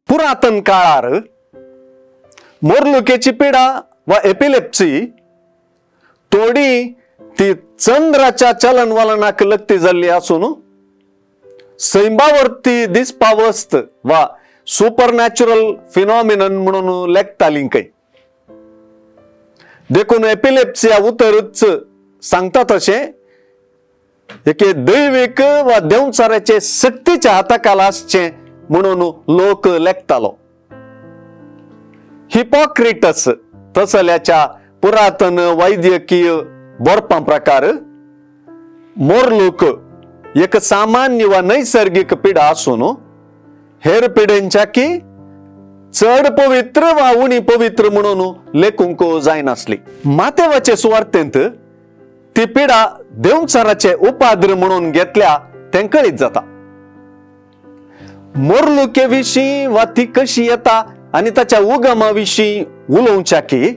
पुरातन काळार मोरलुकेची पिडा वा एपिलेप्सी थोडी ती चंद्राच्या चलनवलनाक लग्ती जाल्ली आसून सैमावरती दिसपा वस्त वा सुपरनॅचरल फिनॉमिनन म्हणून लेखताली खंय. देखून एपिलेप्सिया उतरूच सांगता तशें एके दैवीक वा देंवचाराचे सक्तीच्या हाताखाला आसचें म्हणून लोक लेखतालो. हिपोक्रिटस तसल्याच्या पुरातन वैद्यकीय बरपां प्रकार मोरलूक एक सामान्य वा नैसर्गिक पिडा आसून हेर पिडेंच्या की चड पवित्र वा उणी पवित्र म्हणून लेखूंक जायनासली. मातेवाचे सुवार्तेंत ती पिडा देंवचाराचे उपाद्र म्हणून घेतल्या तें कळीत जाता. मोरलुके विशीं वा ती कशी येता आनी ताच्या उगमा विशीं उलोवच्या की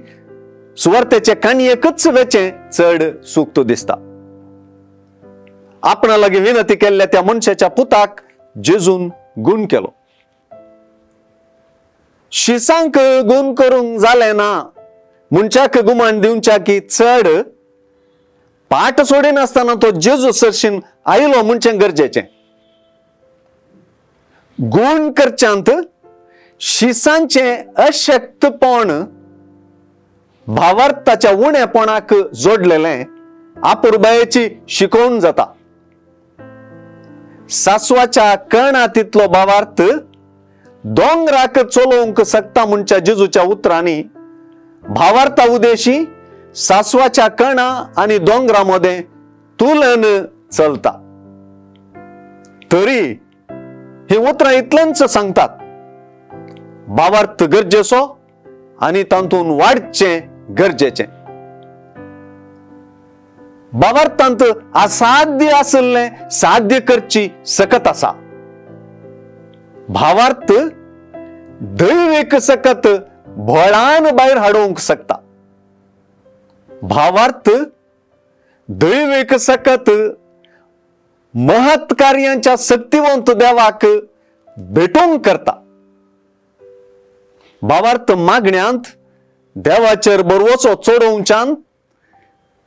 सुवार्तेचे काणयेकच वेचें चड सुक्त दिसता. आपणा लागीं विनंती केल्ल्या त्या मनशाच्या पुताक जेजून गुण केलो. शिसांक गुण करूंक जालें ना मनशाक गुमान दिवच्या की चड पाट सोडिनासतना तो जेजू सरशीन आयलो म्हणचें गरजेचें. गुण करच्यांत शिसांचें अशक्तपण भावार्थाच्या उणेपणाक जोडलेलें आपुरबायेची शिकोवन जाता. सासवाच्या कणा तितलो भावार्थ दोंगराक चलोवंक शकता म्हणच्या जेजूच्या उतरांनी भावार्था उदेशी सासवाच्या कणा आनी दोंगरा मदें तुलन चलता. तरी ही उतरां इतलेंच सांगतात, भावार्थ गरजेचो आनी तातूंत वाडचें गरजेचें. भावार्थांत असाध्य आशिल्लें साध्य करची सकत आसा. भावार्थ दैवीक सकत भळान भायर हाडूंक शकता. भावार्थ दैवीक सकत महत् कार्यांच्या शक्तिवंत देवाक भेटोवंक करता. भावार्थ मागण्यांत देवाचेर बरवचो चडोवच्यान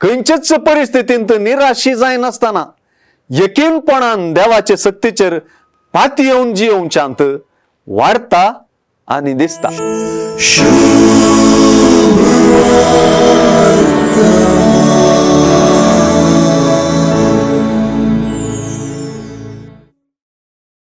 खंयचेच परिस्थितींत निराशी जायनासतना यकीनपणान देवाचे सक्तीचेर पातयेवन जियोवच्यांत वाडता आनी दिसता.